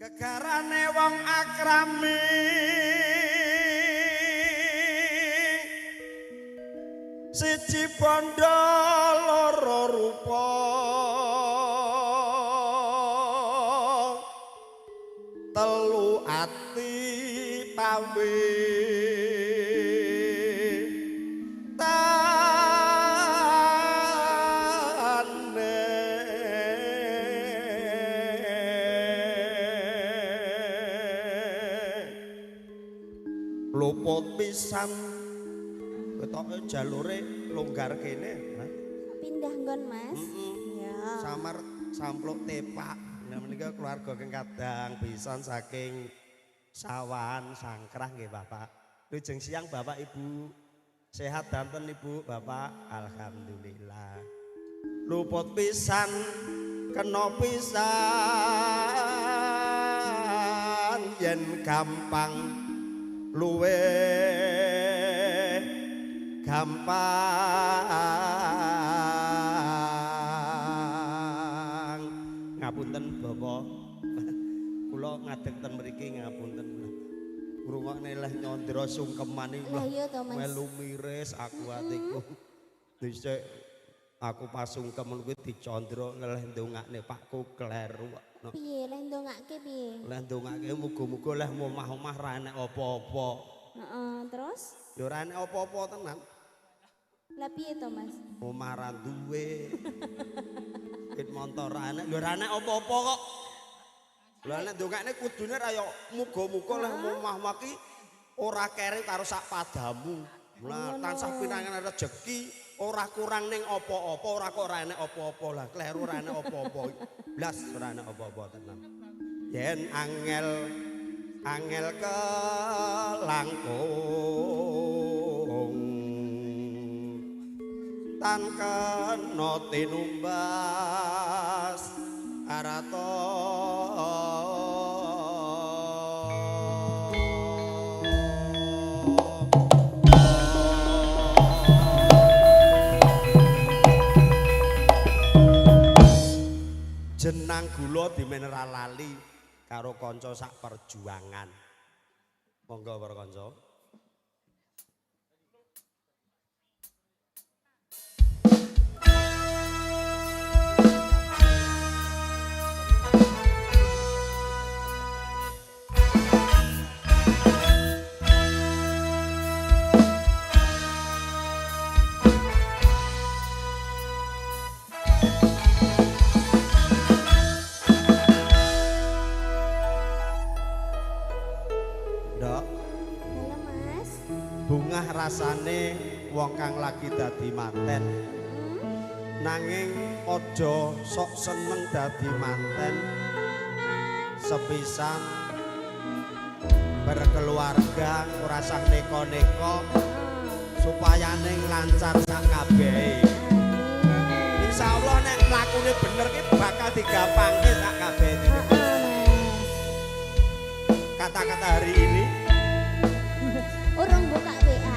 Gegarane wong akrami siji bondo loro rupa telu ati pawe tane luput pisan ketoke jalure longgar kene. Pindah nggon, Mas. Ya. Samar sampluk tepak. Nah menika keluarga keng kadang pisan saking Sawahan Sangkrah nggih Bapak. Wilujeng siang Bapak Ibu. Sehat danten Ibu, Bapak. Alhamdulillah. Luput pisan kena pisan yen gampang luwe gampang. Ngapunten Bapak, kula ngadeg ten mriki ngapunten. Ngrungokne leh nyandra sungkeman iki melu miris aku atiku. Dhisik aku pas sungkem kuwi dicandra leh ndongakne Pakku kleru. Piye leh ndongake piye? Leh ndongake muga-muga leh omah-omah ra enek apa-apa. Heeh, terus? Ya ora enek apa-apa tenan. Lah piye to, Mas? Omah ra duwe. Pit montor ra enek, ya ora enek apa-apa kok. Lah nek ndongakne kudune ra ya muga-muga leh omah-omah ki ora keri karo sak padamu. Lah tansah pinangan rejeki, ora kurang ning apa-apa, ora kok ora enek apa-apa. Lah kleru ora enek apa-apa. Blas ora enek apa-apa tenan. Yen angel angel kelangkung tan kena tinumbas arato jenang gula dimen ra lali karo kanca sak perjuangan. Monggo para kanca. Bungah rasane wong kang lagi dadi manten. Nanging aja sok seneng dadi manten. Sepisan berkeluarga ora sah neko-neko supayane lancar sak kabehe. Insyaallah nek mlakune bener ki bakal digampangke sak kabehe. Kata-kata hari ini urung buka WA.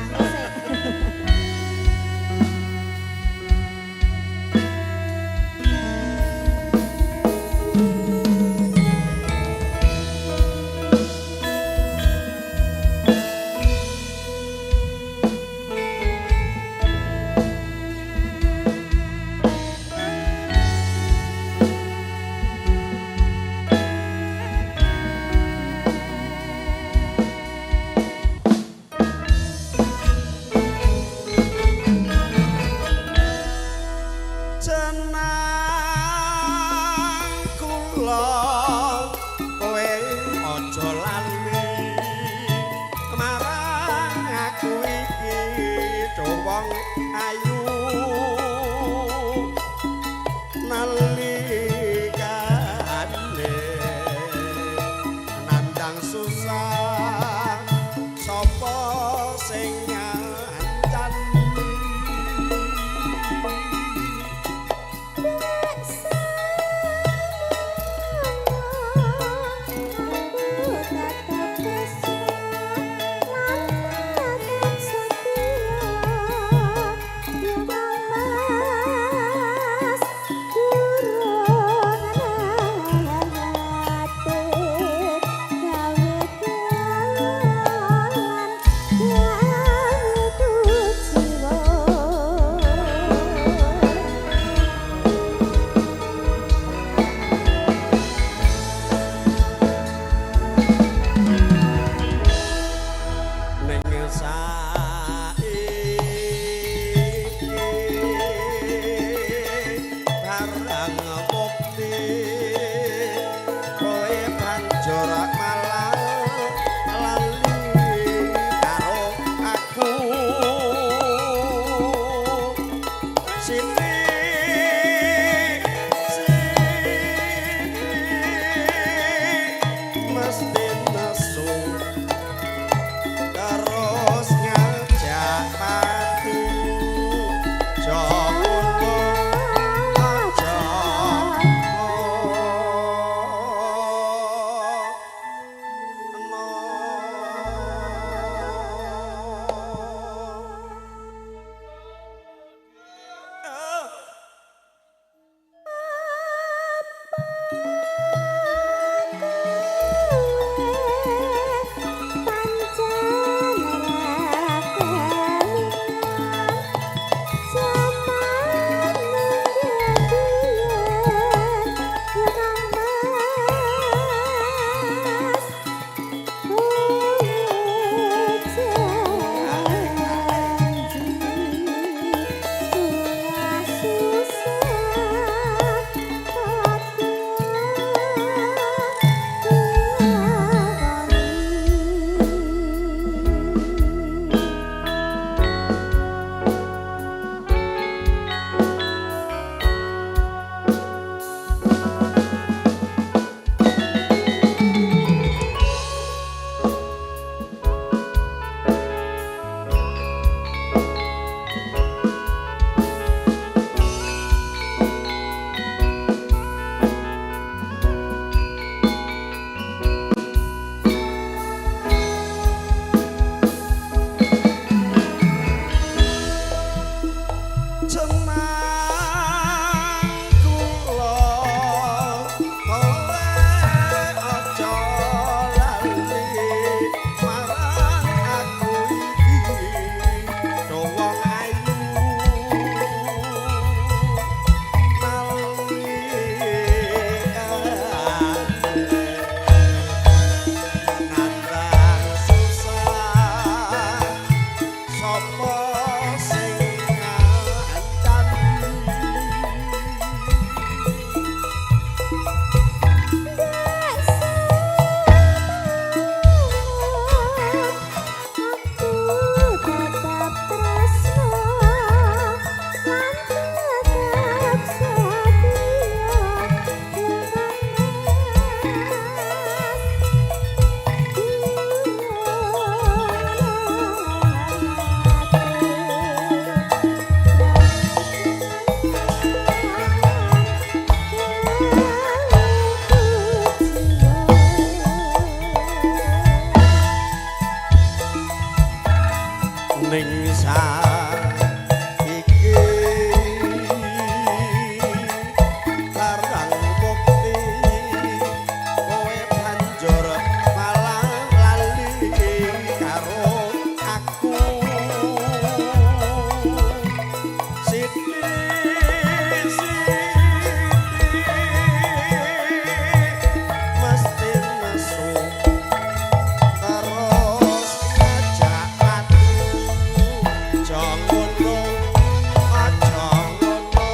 Banjur malah lali karo aku. Siti, Siti, mesti nesu terus ngajak padu. Jokono aja no. Jenang kula kowe aja lali marang aku iki, do wong ayu nalika nandang susah, sapa sing ngancani? Aku tetap tresno lan tetap setia. Ning saiki barang bukti kowe banjur malah lali karo aku. Siti, Siti, mesti nesu terus ngajak padu. Aja ngono, aja ngono.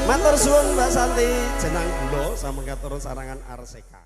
Matur suwun, Mbak Santi, jenang gula sampun katur sarangan Arseka.